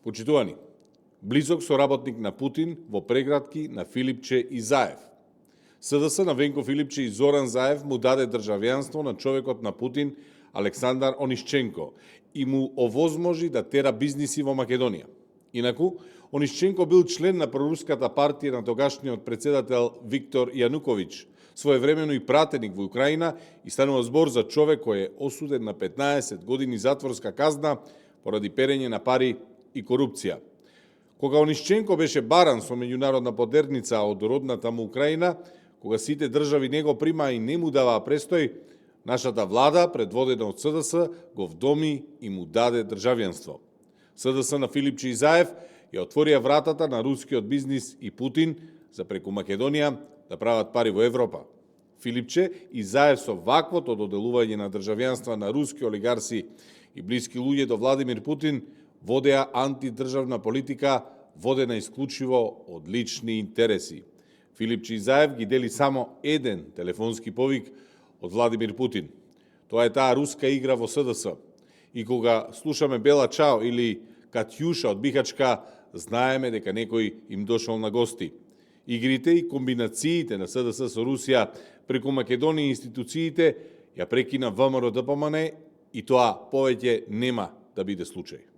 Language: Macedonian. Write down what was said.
Почитувани, близок соработник на Путин во прегратки на Филипче и Заев. СДС на Венко Филипче и Зоран Заев му даде државјанство на човекот на Путин Александар Онишченко и му овозможи да тера бизниси во Македонија. Инаку, Онишченко бил член на проруската партија на тогашниот председател Виктор Јануковиќ, своевремено и пратеник во Украина, и станува збор за човек кој е осуден на 15 години затворска казна поради перење на пари и корупција. Кога Онишченко беше баран со меѓународна подерница од родната му Украина, кога сите држави не го примаа и не му даваа престој, нашата влада, предводена од СДС, го вдоми и му даде државјанство. СДС на Филипче и Заев ја отворија вратата на рускиот бизнис и Путин за преку Македонија да прават пари во Европа. Филипче и Заев со ваквото доделување на државјанства на руски олигарси и блиски луѓе до Владимир Путин водеа антидржавна политика водена исклучиво од лични интереси. Филипче и Заев ги дели само еден телефонски повик од Владимир Путин. Тоа е таа руска игра во СДС. И кога слушаме Бела Чао или Катјуша од Бихачка, знаеме дека некој им дошол на гости. Игрите и комбинациите на СДС со Русија преку Македонија и институциите ја прекина ВМРО ДПМН и тоа повеќе нема да биде случај.